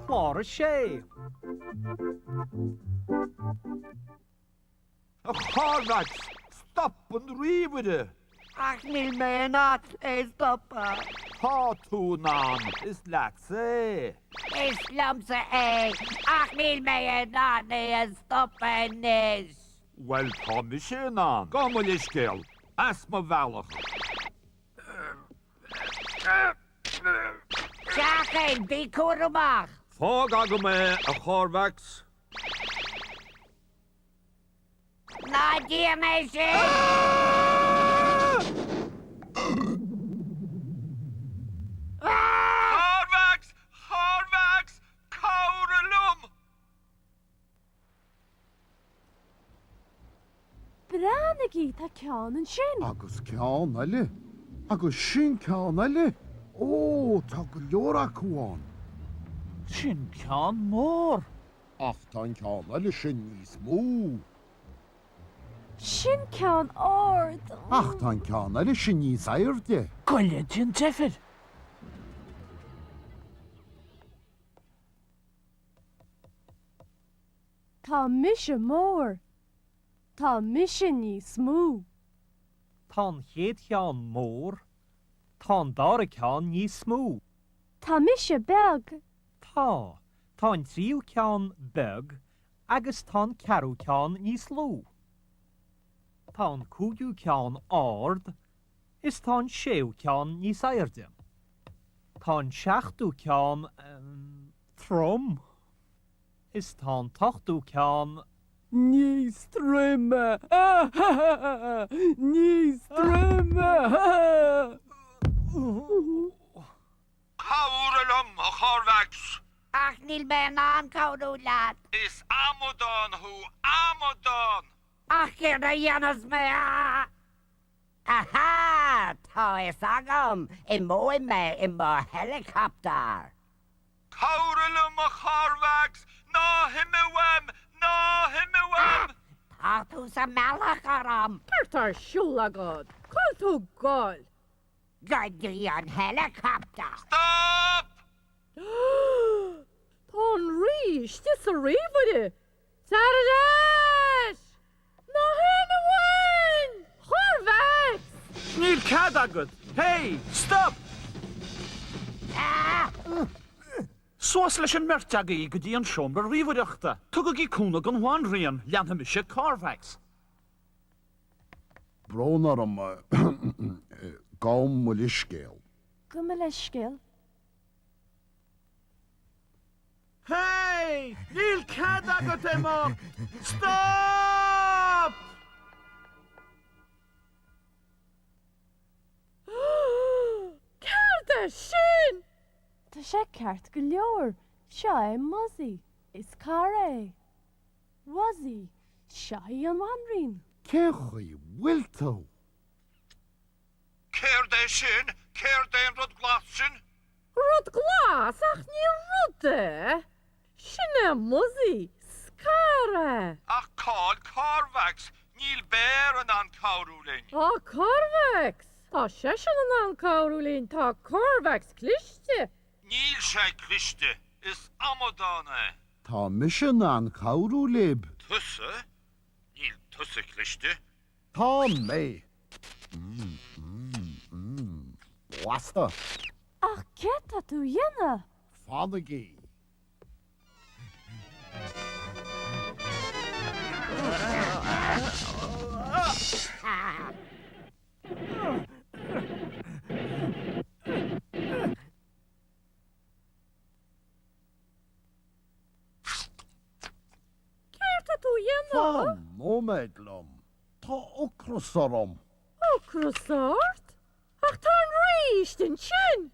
Clár 6. A Chorvax, stop an ríomhaire! Ach níl mé in ann é a stopadh. Tá tú in ann, is leatsa é. Is liomsa é, ach níl mé in ann é a stopadh anois. Bhuel, tá mise in ann. Gabh mo leithscéal. As mo bhealach. Seachain, bí cúramach. Fág agam é, a Chorvax. Ná déan é sin! Corvax! Corvax! Cabhraigh liom! Breathnaigí, tá ceann ansin! Agus ceann eile. Agus sin ceann eile. Ó, tá go leor acu ann. Sin ceann mór. Ach tá an ceann eile sin níos mó. Sin ceann ard. Ach tá an ceann eile sin níos airde. Goile déan deifir! Tá mise mór. Tá mise níos mó. Tá an chéad cheann mór. Tá an dara ceann níos mó. Tá mise beag. Tá. Tá an tríú ceann beag agus tá an ceathrú ceann níos lú. Tá an cúigiú ceann ard is tá an séú ceann níos airde. Tá an seachtú ceann, ehm, trom is tá an t-ochtú ceann. Níos troime! Níos troime! Cabhraigh liom, a Chorvax! Ach níl mé in ann cabhrú leat. Is amadán thú, amadán! Ach céard a dhéanfas mé? Aha! Tá fhios agam! Imeoidh mé i mo heileacaptar! Cabhraigh liom, a Chorvax! Ná himigh uaim! Ná himigh uaim! Tá tú sa mbealach orm! Céard tá ar siúl agat? Cá bhfuil tú ag goil? Go dtí an heileacaptar! Stop! Tá an rí istigh sa ríomhaire! Tar ar ais! Ná himigh uainn! Corvax! Níl cead agat! Hey! Stop! Suas leis an mbeirt agaibh go dtí an seomra ríomhaireachta. Tugaigí cúnamh don bhanríon, leanfaidh mise Corvax. Brón orm, gabhaim mo leithscéal. Gabh mo leithscéal. Hey! Níl cead agat imeacht! Stop! Céard é sin? Tá sé ceart go leor. Seo é Muzzy. Is cara é. Muzzy, seo í an bhanríon. Cén chaoi a bhfuil tú? Céard é sin? Céard é an rud glas sin? Rud glas? Ach ní rud é! Sin é Muzzy, is cara é. Ach cá bhfuil Corvax? Níl Béar in ann cabhrú linn. Tá Corvax! Tá seisean in ann cabhrú linn, tá Corvax cliste! Níl sé cliste, is amadán é. Tá mise in ann cabhrú libh. Tusa? Níl tusa cliste. Tá mé. Mm, mm, mm. Blasta. Ach céard tá tú a dhéanamh? Fanaigí. Céard tá tú a dhéanamh? Fan nóiméad liom. Tá ocras orm. Ocras ort? Ach tá an rí istigh ansin!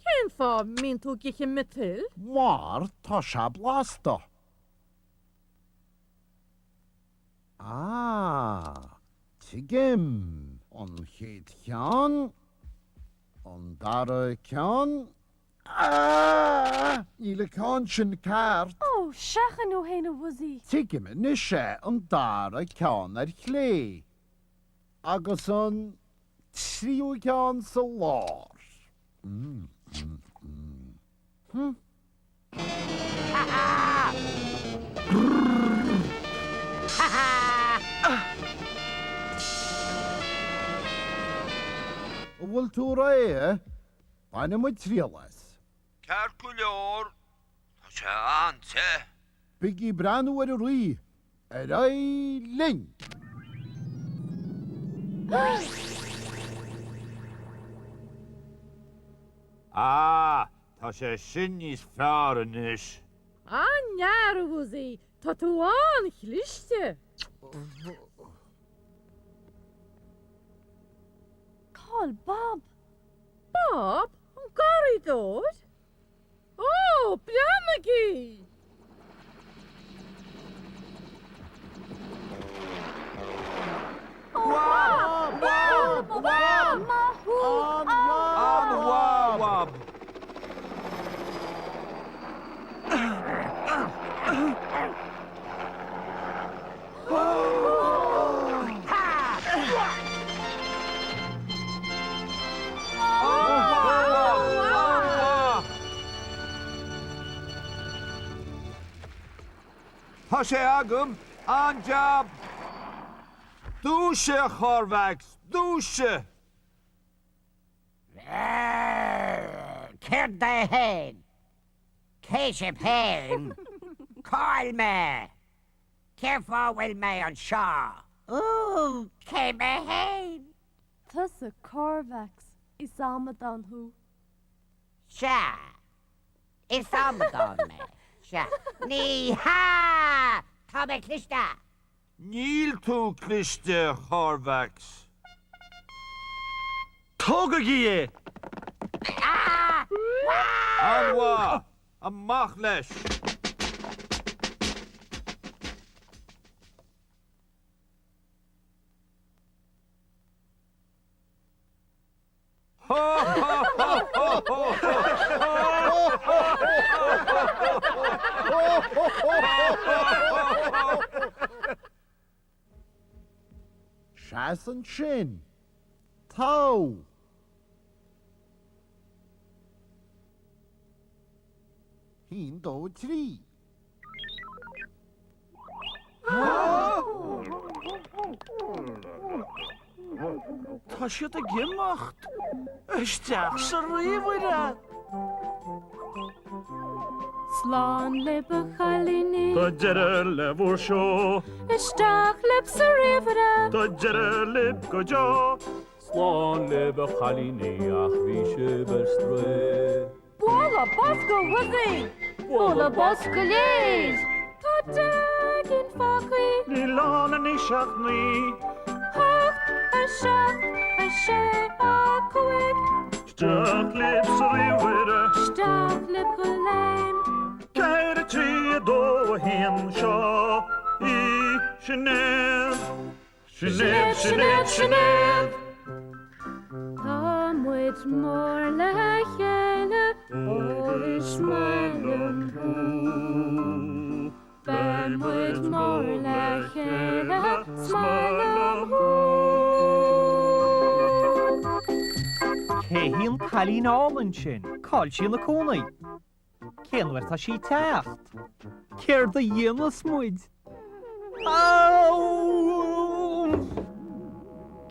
Cén fáth a mbíonn tú ag ithe miotail? Mar tá sé blasta. Ah, tuigim. An chéad cheann, an dara ceann, Ah! Níl an ceann sin ceart. Ó, seachain ó shin, a Mhuzzy. Tuigim anois é, an dara ceann ar chlé agus an tríú ceann sa lár. Mm, mm, mm. Hm. An bhfuil tú réidh? Bainfidh muid triail as. Ceart go leor, tá sé an-te. Bígí ag breathnú ar an rí. Ar aghaidh linn! Ah, tá sé sin níos fearr anois. An-fhear, a Bhuzzy, tá tú an-chliste! Cá bhfuil Bob? Bob? An garraíodóir? Ó, breathnaigí! Wab! Wab! Wab! Maith thú, An-mhaith, Wab! Tá sé agam! An-jab! Dúisigh, a Chorvax! Dúisigh! Céard é féin? Cé sibh féin? Cá'il mé? Cén fáth a bhfuil mé anseo? Úúú, cé mé féin? Tusa Corvax, is amadán thú. Sea, is amadán mé, sea. Ní hea! Tá mé cliste! Níl tú cliste, a Chorvax. Tógaigí é! An-mhaith! Amach leis! Seas ansin. Togha. Haon, dó, trí. Tá siad ag imeacht isteach sa ríomhaire. Slán libh a chailíní. Tá deireadh le bhur seó. Isteach libh sa ríomhaire. Tá deireadh libh go deo. Slán libh a chailíní ach bhí sibh ar strae. Bualadh bos go Bhuzzy! Bualadh bos go léir! Tá 10 gcinn fágtha. Níl ann anois ach 9. 8, 7, 6, 5. Isteach libh sa ríomhaire. Isteach libh go léir. 4, 3, 2, 1, seo í Sinéad. Sinéad, Sinéad, Sinéad! Tá muid mór le chéile, ó is maith liom thú. Beidh muid mór le chéile, 's maith liom thú. Cé hí an cailín álainn sin? Cá bhfuil sí ina cónaí? Cén uair atá sí ag teacht? Céard a dhéanfas muid?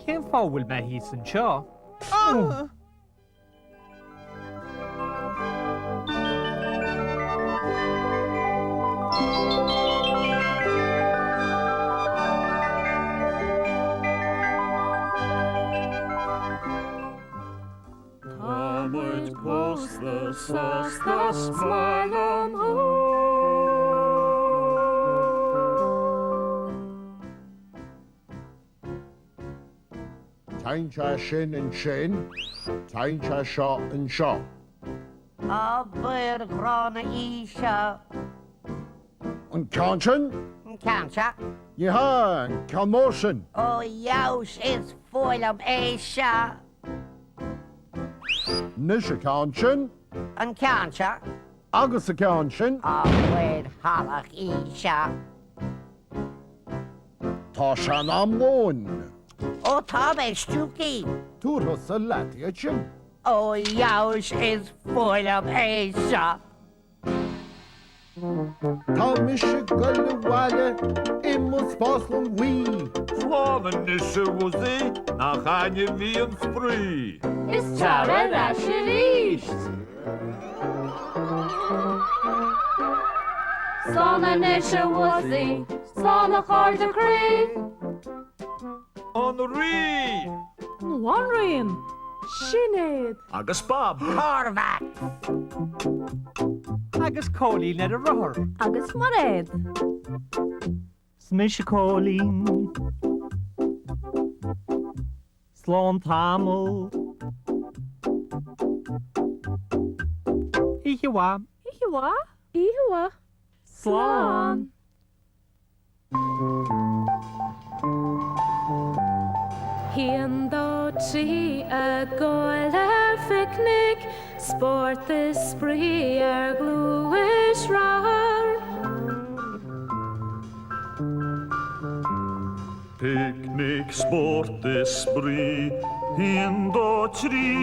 Cén fáth a bhfuil mé thíos anseo? Tá muid pósta sásta 's maith liom thú. Téann sé sin ansin, téann sé seo anseo. Obair ghránna í seo. An ceann sin? An ceann seo. Ní hea, an ceann mór sin. Ó dheabhas, is fuath liom é seo. Anois an ceann sin. An ceann seo. Agus an ceann sin. Obair shalach í seo. Tá sé in am lóin. Ó tá mé stiúgtha. Tabhair thusa leat iad sin. Ó dheabhas, is fuath liom é seo. Tá mise ag goil abhaile i mo spáslong bhuí. Slán anois a Mhuzzy, nach a'inn a bhí an spraoi. Is tar ar ais arís! Slán anois a Mhuzzy, slán a chairde croí. An Rí! An Bhanríon! Sinéad! Agus Bob. Cormac! Agus Cóilín ar a rothar. Agus Mairéad. 'S mise Cóilín. Slán tamall. Oíche mhaith. Oíche mhaith. Oíche mhaith. Slán. Haon, dó, trí, ag goil ar phicnic, spórt is spraoi ar ghluaisrothar. Picnic, spórt is spraoi, haon, dó, trí.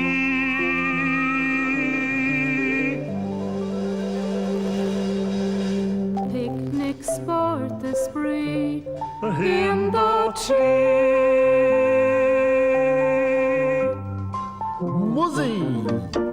Picnic, spórt is spraoi, haon, dó, trí. Muzzy!